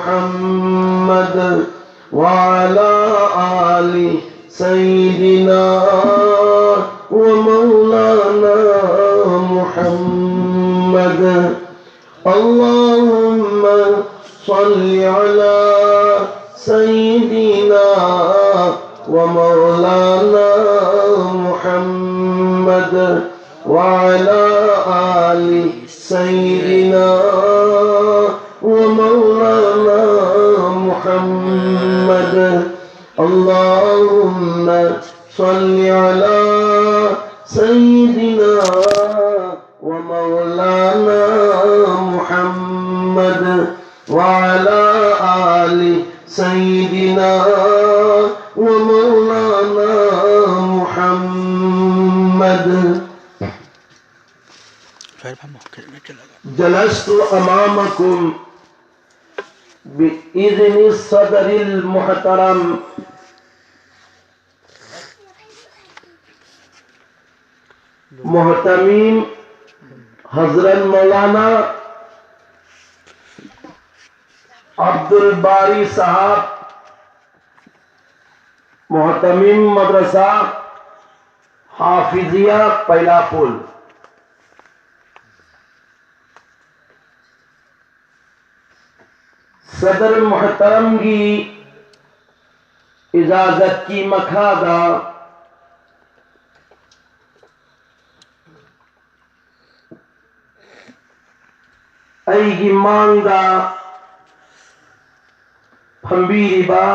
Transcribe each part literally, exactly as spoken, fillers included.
محمد وعلى آل سيدنا ومولانا محمد. اللهم صل على سيدنا ومولانا محمد وعلى آل سيدنا ومولانا محمد. اللهم صل على سيدنا ومولانا محمد وعلى آل سيدنا ومولانا محمد. جلست أمامكم بإذن الصدر المحترم محتميم حضرت مولانا عبد الباري صاحب، محتميم مدرسة حافظية ꯄꯩꯂꯥꯄꯨꯜ꯫ ꯁꯗꯔ ꯃꯨꯍꯇꯔꯝꯒꯤ ꯏꯖꯥꯖꯠꯀꯤ ꯃꯈꯥꯗ ꯑꯩꯒꯤ ꯃꯥꯡꯗ ꯐꯝꯕꯤꯔꯤꯕ,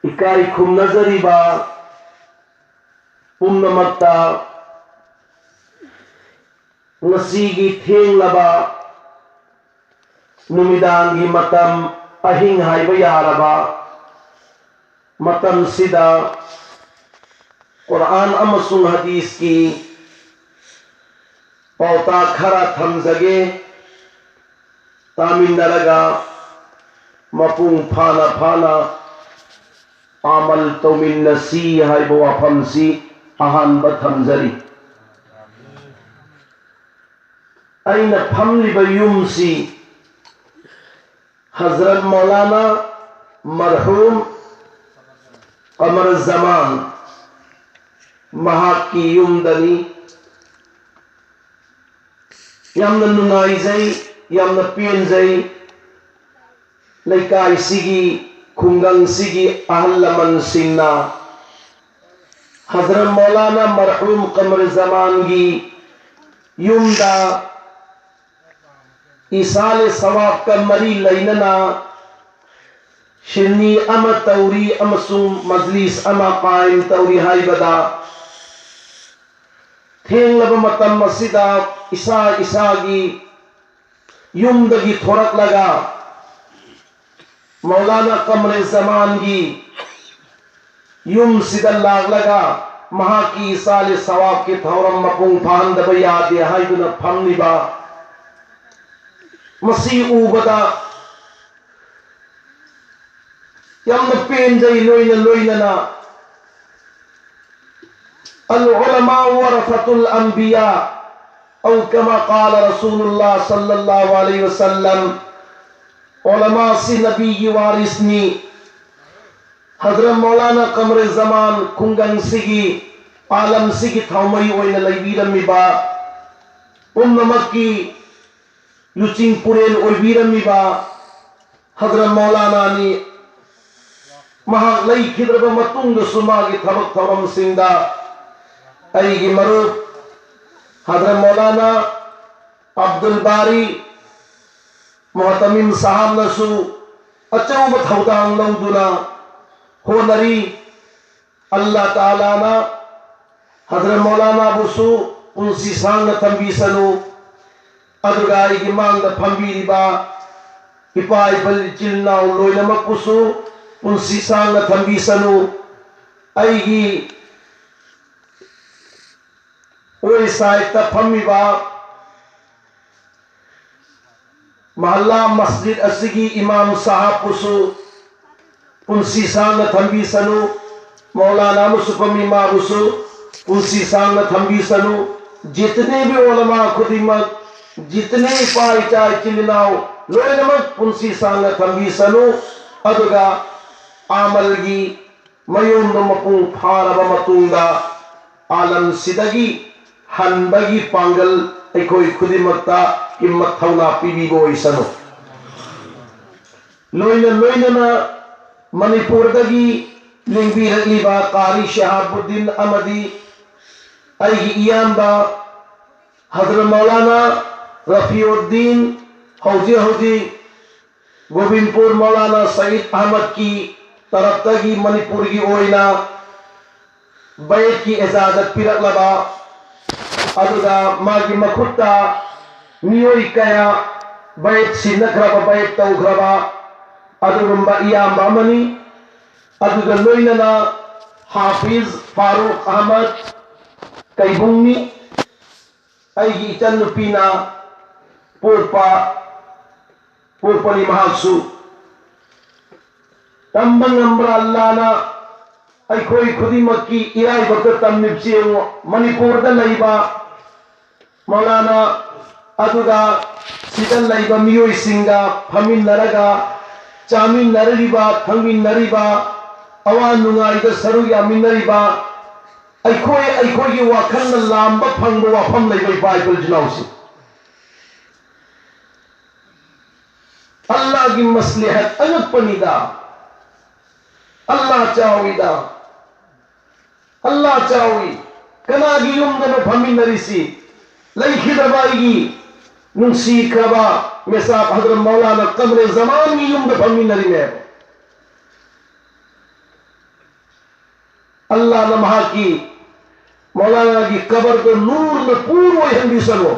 ꯏꯀꯥꯏ ꯈꯨꯝꯅꯖꯔꯤꯕ ꯄꯨꯝꯅꯃꯛꯇ ꯉꯁꯤꯒꯤ ꯊꯦꯡꯂꯕ ꯅꯨꯃꯤꯗꯥꯡꯒꯤ ꯃꯇꯝ, ꯑꯍꯤꯡ ꯍꯥꯏꯕ ꯌꯥꯔꯕ ꯃꯇꯝꯁꯤꯗ ꯀꯨꯔꯥꯟ ꯑꯃꯁꯨꯡ ꯍꯗꯤꯁꯀꯤ ꯄꯥꯎꯇꯥꯛ ꯈꯔ ꯊꯝꯖꯒꯦ꯫ ꯇꯥꯃꯤꯟꯅꯔꯒ ꯃꯄꯨꯡ ꯐꯥꯅ ꯐꯥꯅ ꯑꯃꯜ ꯇꯧꯃꯤꯟꯅꯁꯤ ꯍꯥꯏꯕ ꯋꯥꯐꯝꯁꯤ ꯑꯍꯥꯟꯕ ꯊꯝꯖꯔꯤ꯫ ꯑꯩꯅ ꯐꯝꯂꯤꯕ ꯌꯨꯝꯁꯤ ꯍꯖꯔꯠ ꯃꯧꯂꯥꯅꯥ ꯃꯔꯍꯨꯝ ꯀꯃꯔ ꯖꯃꯥꯟ ꯃꯍꯥꯛꯀꯤ ꯌꯨꯝꯗꯅꯤ꯫ ꯌꯥꯝꯅ ꯅꯨꯡꯉꯥꯏꯖꯩ, ꯌꯥꯝꯅ ꯄꯦꯟꯖꯩ꯫ ꯂꯩꯀꯥꯏꯁꯤꯒꯤ, ꯈꯨꯡꯒꯪꯁꯤꯒꯤ ꯑꯍꯜ ꯂꯃꯟꯁꯤꯡꯅ ꯍꯖꯔꯠ ꯃꯧꯂꯥꯅꯥ ꯃꯔꯍꯨꯝ ꯀꯃꯔ ꯖꯃꯥꯟꯒꯤ ꯌꯨꯝꯗ ꯏꯁꯥꯂꯦ ꯁꯋꯥꯕꯀ ꯃꯔꯤ ꯂꯩꯅꯅ ꯁꯤꯟꯅꯤ ꯑꯃ ꯇꯧꯔꯤ ꯑꯃꯁꯨꯡ ꯃꯖꯂꯤꯁ ꯑꯃ ꯀꯥꯏꯝ ꯇꯧꯔꯤ ꯍꯥꯏꯕꯗ, ꯊꯦꯡꯂꯕ ꯃꯇꯝ ꯑꯁꯤꯗ ꯏꯁꯥ ꯏꯁꯥꯒꯤ ꯌꯨꯝꯗꯒꯤ ꯊꯣꯔꯛꯂꯒ ꯃꯧꯂꯥꯅꯥ ꯀꯃꯔꯦ ꯖꯃꯥꯟꯒꯤ ꯌꯨꯝꯁꯤꯗ ꯂꯥꯛꯂꯒ ꯃꯍꯥꯛꯀꯤ ꯏꯁꯥꯂꯦ ꯁꯋꯥꯕꯀꯤ ꯊꯧꯔꯝ ꯃꯄꯨꯡ ꯐꯥꯍꯟꯗꯕ ꯌꯥꯗꯦ ꯍꯥꯏꯗꯨꯅ ꯐꯝꯂꯤꯕ, ꯃꯁꯤ ꯎꯕꯗ ꯌꯥꯝꯅ ꯄꯦꯟꯖꯩ꯫ ꯂꯣꯏꯅ ꯂꯣꯏꯅꯅ العلماء ورثة الأنبياء، أو كما قال رسول الله صلى الله عليه وسلم. ꯎꯂꯃꯥꯁꯤ ꯅꯕꯤꯒꯤ ꯋꯥꯔꯤꯁꯅꯤ꯫ ꯍꯖꯔꯠ ꯃꯧꯂꯥꯅꯥ ꯀꯃꯔꯦ ꯖꯃꯥꯟ ꯈꯨꯡꯒꯪꯁꯤꯒꯤ, ꯄꯥꯂꯝꯁꯤꯒꯤ ꯊꯥꯎꯃꯩ ꯑꯣꯏꯅ ꯂꯩꯕꯤꯔꯝꯃꯤꯕ, ꯄꯨꯝꯅꯃꯛꯀꯤ ꯂꯨꯆꯤꯡ ꯄꯨꯔꯦꯜ ꯑꯣꯏꯕꯤꯔꯝꯃꯤꯕ ꯍꯖꯔꯠ ꯃꯧꯂꯥꯅꯥꯅꯤ꯫ ꯃꯍꯥꯛ ꯂꯩꯈꯤꯗ꯭ꯔꯕ ꯃꯇꯨꯡꯗꯁꯨ ꯃꯥꯒꯤ ꯊꯕꯛ ꯊꯧꯔꯝꯁꯤꯡꯗ ꯑꯩꯒꯤ ꯃꯔꯨꯞ ꯍꯖꯔꯠ ꯃꯧꯂꯥꯅꯥ ꯑꯕꯗꯨꯜ ꯕꯥꯔꯤ ꯃꯨꯍꯇꯃꯤꯝ ꯁꯥꯍꯕꯅꯁꯨ ꯑꯆꯧꯕ ꯊꯧꯗꯥꯡ ꯂꯧꯗꯨꯅ ꯍꯣꯠꯅꯔꯤ꯫ ꯑꯜꯂꯥ ꯇꯥꯂꯥꯅ ꯍꯖꯔꯠ ꯃꯧꯂꯥꯅꯥꯕꯨꯁꯨ ꯄꯨꯟꯁꯤ ꯁꯥꯡꯅ ꯊꯝꯕꯤꯁꯅꯨ꯫ ꯑꯗꯨꯒ ꯑꯩꯒꯤ ꯃꯥꯡꯗ ꯐꯝꯕꯤꯔꯤꯕ ꯏꯄꯥ ꯏꯄꯜ ꯏꯆꯤꯜ ꯏꯅꯥꯎ ꯂꯣꯏꯅꯃꯛꯄꯨꯁꯨ ꯄꯨꯟꯁꯤ ꯁꯥꯡꯅ ꯊꯝꯕꯤꯁꯅꯨ꯫ ꯑꯩꯒꯤ ꯑꯣꯏ ꯁꯥꯏꯠꯇ ꯐꯝꯃꯤꯕ ꯃꯍꯜꯂꯥ ꯃꯁꯖꯤꯗ ꯑꯁꯤꯒꯤ ꯏꯃꯥꯝ ꯁꯥꯍꯕꯄꯨꯁꯨ ꯄꯨꯟꯁꯤ ꯁꯥꯡꯅ ꯊꯝꯕꯤꯁꯅꯨ꯫ ꯃꯧꯂꯥꯅꯥ ꯑꯃꯁꯨ ꯐꯝꯃꯤ, ꯃꯥꯕꯨꯁꯨ ꯄꯨꯟꯁꯤ ꯁꯥꯡꯅ ꯊꯝꯕꯤꯁꯅꯨ꯫ जितने भी उलमा ꯈꯨꯗꯤꯡꯃꯛ, जितने ꯏꯄꯥ ꯏꯆꯥ ꯏꯆꯤꯜ ꯏꯅꯥꯎ ꯂꯣꯏꯅꯃꯛ ꯄꯨꯟꯁꯤ ꯁꯥꯡꯅ ꯊꯝꯕꯤꯁꯅꯨ꯫ ꯑꯗꯨꯒ ꯑꯃꯜꯒꯤ ꯃꯌꯨꯝꯗꯣ ꯃꯄꯨꯡ ꯐꯥꯔꯕ ꯃꯇꯨꯡꯗ ꯑꯥꯂꯝꯁꯤꯗꯒꯤ ꯍꯟꯕꯒꯤ ꯄꯥꯡꯒꯜ ꯑꯩꯈꯣꯏ ꯈꯨꯗꯤꯡꯃꯛꯇ ꯍꯤꯝꯃꯠ ꯊꯧꯅꯥ ꯄꯤꯕꯤꯕ ꯑꯣꯏꯁꯅꯨ꯫ ꯂꯣꯏꯅ ꯂꯣꯏꯅꯅ ꯃꯅꯤꯄꯨꯔꯗꯒꯤ ꯂꯦꯡꯕꯤꯔꯛꯂꯤꯕ ꯀꯥꯔꯤ ꯁꯤꯍꯥꯕꯨꯗꯤꯟ ꯑꯃꯗꯤ ꯑꯩꯒꯤ ꯏꯌꯥꯝꯕ ꯍꯖꯔꯠ ꯃꯧꯂꯥꯅꯥ ꯔꯐꯤꯎꯗꯤꯟ, ꯍꯧꯖꯤꯛ ꯍꯧꯖꯤꯛ ꯒꯣꯕꯤꯟꯄꯨꯔ ꯃꯧꯂꯥꯅꯥ ꯁꯌꯤꯗ ꯑꯍꯃꯗꯀꯤ ꯇꯔꯞꯇꯒꯤ ꯃꯅꯤꯄꯨꯔꯒꯤ ꯑꯣꯏꯅ ꯕꯌꯠꯀꯤ ꯏꯖꯥꯖꯠ ꯄꯤꯔꯛꯂꯕ, ꯑꯗꯨꯒ ꯃꯥꯒꯤ ꯃꯈꯨꯠꯇ ꯃꯤꯑꯣꯏ ꯀꯌꯥ ꯕꯌꯠ ꯁꯤꯟꯅꯈ꯭ꯔꯕ, ꯕꯌꯠ ꯇꯧꯈ꯭ꯔꯕ ꯑꯗꯨꯒꯨꯝꯕ ꯏꯌꯥꯝꯕ ꯑꯃꯅꯤ꯫ ꯑꯗꯨꯒ ꯂꯣꯏꯅꯅ ꯍꯥꯐꯤꯖ ꯐꯥꯔꯨꯛ ꯑꯍꯃꯗ ꯀꯩꯕꯨꯡꯅꯤ꯫ ꯑꯩꯒꯤ ꯏꯆꯟꯅꯨꯄꯤꯅ ꯄꯣꯛꯄ, ꯄꯣꯛꯄꯅꯤ ꯃꯍꯥꯛꯁꯨ꯫ ꯇꯝꯕ ꯉꯝꯕ꯭ꯔꯥ ꯑꯜꯂꯥꯅ ꯑꯩꯈꯣꯏ ꯈꯨꯗꯤꯡꯃꯛꯀꯤ ꯏꯔꯥꯏꯕꯛꯇ ꯇꯝꯂꯤꯕꯁꯤ ꯌꯦꯡꯉꯨ꯫ ꯃꯅꯤꯄꯨꯔꯗ ꯂꯩꯕ ꯃꯧꯂꯥꯅꯥ ꯑꯗꯨꯒ ꯁꯤꯗ ꯂꯩꯕ ꯃꯤꯑꯣꯏꯁꯤꯡꯒ ꯐꯝꯃꯤꯟꯅꯔꯒ ꯆꯥꯃꯤꯟꯅꯔꯤꯕ, ꯊꯛꯃꯤꯟꯅꯔꯤꯕ, ꯑꯋꯥ ꯅꯨꯡꯉꯥꯏꯗ ꯁꯔꯨꯛ ꯌꯥꯃꯤꯟꯅꯔꯤꯕ, ꯑꯩꯈꯣꯏ ꯑꯩꯈꯣꯏꯒꯤ ꯋꯥꯈꯜꯅ ꯂꯥꯝꯕ ꯐꯪꯕ ꯋꯥꯐꯝ ꯂꯩꯕ ꯏꯄꯥ ꯏꯄꯨ ꯏꯆꯤꯟ ꯏꯅꯥꯎꯁꯤꯡ꯫ ꯑꯜꯂꯥꯒꯤ ꯃꯁꯂꯤꯍꯠ ꯑꯉꯛꯄꯅꯤꯗ꯫ ꯑꯜꯂꯥ ꯆꯥꯎꯏꯗ꯫ ꯑꯜꯂꯥ ꯆꯥꯎꯏ꯫ ꯀꯅꯥꯒꯤ ꯌꯨꯝꯗꯅꯣ ꯐꯝꯃꯤꯟꯅꯔꯤꯁꯤ? ꯂꯩꯈꯤꯗ꯭ꯔꯕ ꯑꯩꯒꯤ ꯅꯨꯡꯁꯤꯈ꯭ꯔꯕ ꯃꯦꯁꯥꯕ ꯍꯖꯔꯠ ꯃꯧꯂꯥꯅꯥ ꯀꯃꯔꯦ ꯖꯃꯥꯟꯒꯤ ꯌꯨꯝꯗ ꯐꯝꯃꯤꯟꯅꯔꯤꯅꯦꯕ꯫ ꯑꯜꯂꯥꯅ ꯃꯍꯥꯛꯀꯤ ꯃꯧꯂꯥꯅꯥꯒꯤ ꯀꯕꯔꯗꯨ ꯅꯨꯔꯅ ꯄꯨꯔ ꯑꯣꯏꯍꯟꯕꯤꯁꯅꯨ,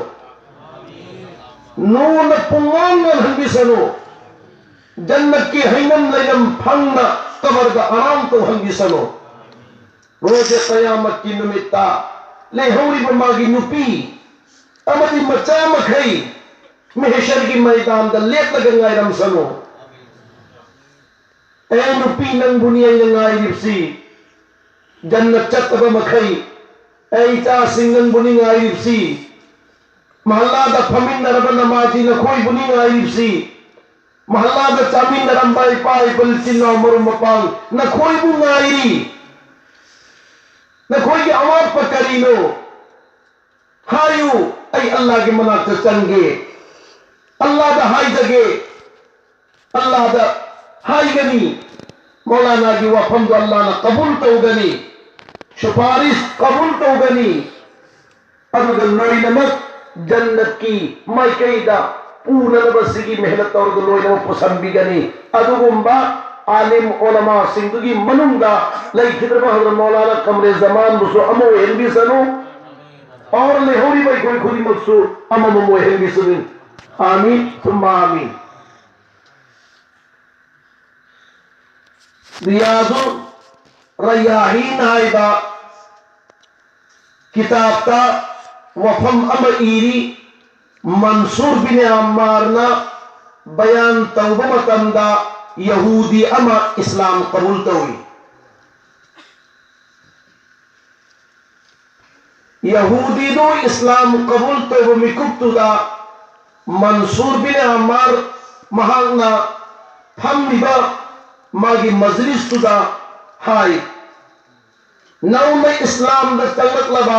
ꯅꯨꯔꯅ ꯄꯨꯡꯉꯥꯟ ꯉꯥꯟꯍꯟꯕꯤꯁꯅꯨ, ꯖꯟꯅꯠꯀꯤ ꯍꯩꯅꯝ ꯂꯩꯅꯝ ꯐꯪꯅ ꯀꯕꯔꯗ ꯑꯔꯥꯝ ꯇꯧꯍꯟꯕꯤꯁꯅꯨ꯫ ꯔꯣꯖꯦ ꯀꯌꯥꯃꯠꯀꯤ ꯅꯨꯃꯤꯠꯇ ꯂꯩꯍꯧꯔꯤꯕ ꯃꯥꯒꯤ ꯅꯨꯄꯤ ꯑꯃꯗꯤ ꯃꯆꯥ ꯃꯈꯩ ꯃꯦꯍꯦꯁꯔꯒꯤ ꯃꯩꯗꯥꯟꯗ ꯂꯦꯞꯂꯒ ꯉꯥꯏꯔꯝꯁꯅꯨ꯫ ꯑꯦ ꯅꯨꯄꯤ, ꯅꯪꯕꯨꯅꯤ ꯑꯩꯅ ꯉꯥꯏꯔꯤꯕꯁꯤ꯫ ꯖꯟꯅꯠ ꯆꯠꯇꯕ ꯃꯈꯩ, ꯑꯦ ꯏꯆꯥꯁꯤꯡ, ꯅꯪꯕꯨꯅꯤ ꯉꯥꯏꯔꯤꯕꯁꯤ꯫ ꯃꯍꯜꯂꯥꯗ ꯐꯝꯃꯤꯟꯅꯔꯕ ꯅꯃꯥꯖꯤ ꯅꯈꯣꯏꯕꯨꯅꯤ ꯉꯥꯏꯔꯤꯕꯁꯤ꯫ ꯃꯍꯜꯂꯥꯗ ꯆꯥꯃꯤꯟꯅꯔꯝꯕ ꯏꯄꯥ ꯏꯄꯨ ꯏꯆꯤꯟ ꯏꯅꯥꯎ ꯃꯔꯨꯞ ꯃꯄꯥꯡ ꯅꯈꯣꯏꯕꯨ ꯉꯥꯏꯔꯤ꯫ ꯅꯈꯣꯏꯒꯤ ꯑꯋꯥꯠꯄ ꯀꯔꯤꯅꯣ? ꯍꯥꯏꯌꯨ, ꯑꯩ ꯑꯜꯂꯥꯒꯤ ꯃꯅꯥꯛꯇ ꯆꯪꯒꯦ, ꯑꯜꯂꯥꯗ ꯍꯥꯏꯖꯒꯦ, ꯑꯜꯂꯥꯗ ꯍꯥꯏꯒꯅꯤ꯫ ꯃꯧꯂꯥꯅꯥꯒꯤ ꯋꯥꯐꯝꯗꯣ ꯑꯜꯂꯥꯅ ꯀꯕꯨꯜ ꯇꯧꯒꯅꯤ, ꯁꯨꯄꯥꯔꯤꯁ ꯀꯕꯨꯜ ꯇꯧꯒꯅꯤ꯫ ꯑꯗꯨꯒ ꯂꯣꯏꯅꯃꯛ ꯖꯟꯅꯠꯀꯤ ꯃꯥꯏꯀꯩꯗ ꯄꯨꯅꯅꯕ ꯁꯤꯒꯤ ꯃꯦꯍꯅꯠ ꯇꯧꯔꯒ ꯂꯣꯏꯅꯃꯛ ꯄꯨꯁꯟꯕꯤꯒꯅꯤ꯫ ꯑꯗꯨꯒꯨꯝꯕ ꯑꯥꯂꯤꯝ ꯑꯣꯂꯃꯥꯁꯤꯡꯗꯨꯒꯤ ꯃꯅꯨꯡꯗ ꯂꯩꯈꯤꯗ꯭ꯔꯕ ꯍꯖꯔꯠ ꯃꯧꯂꯥꯅꯥ ꯀꯃꯔꯦ ꯖꯃꯥꯟꯕꯨꯁꯨ ꯑꯃ ꯑꯣꯏꯍꯟꯕꯤꯁꯅꯨ꯫ ꯑꯣꯔ ꯂꯩꯍꯧꯔꯤꯕ ꯑꯩꯈꯣꯏ ꯈꯨꯗꯤꯡꯃꯛꯁꯨ ꯑꯃꯃꯝ ꯑꯣꯏꯍꯟꯕꯤꯁꯅꯨ꯫ ꯑꯥꯃꯤꯟ ꯊꯨꯝꯃ ꯑꯥꯃꯤꯟ꯫ ꯔꯤꯌꯥꯗꯨ ꯔꯌꯥꯍꯤꯟ ꯍꯥꯏꯕ ꯀꯤꯇꯥꯕꯇ ꯋꯥꯐꯝ ꯑꯃ ꯏꯔꯤ꯫ ꯃꯟꯁꯨꯔ ꯕꯤꯟ ꯑꯝꯃꯥꯔꯅ ꯕꯌꯥꯟ ꯇꯧꯕ ꯃꯇꯝꯗ ꯌꯍꯨꯗꯤ ꯑꯃ ꯏꯁꯂꯥꯝ ꯀꯕꯨꯜ ꯇꯧꯏ꯫ ꯌꯍꯨꯗꯤꯗꯨ ꯏꯁꯂꯥꯝ ꯀꯕꯨꯜ ꯇꯧꯕ ꯃꯤꯀꯨꯞꯇꯨꯗ ꯃꯟꯁꯨꯔ ꯕꯤꯟ ꯑꯝꯃꯥꯔ ꯃꯍꯥꯛꯅ ꯐꯝꯂꯤꯕ ꯃꯥꯒꯤ ꯃꯖꯂꯤꯁꯇꯨꯗ ꯍꯥꯏ, ꯅꯧꯅ ꯏꯁꯂꯥꯝꯗ ꯆꯪꯂꯛꯂꯕ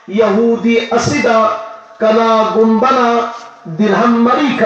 ꯌꯍꯨꯗꯤ ꯑꯁꯤꯗ ꯀꯅꯥꯒꯨꯝꯕꯅ ꯗꯤꯔꯍꯝ ꯃꯔꯤꯈꯛ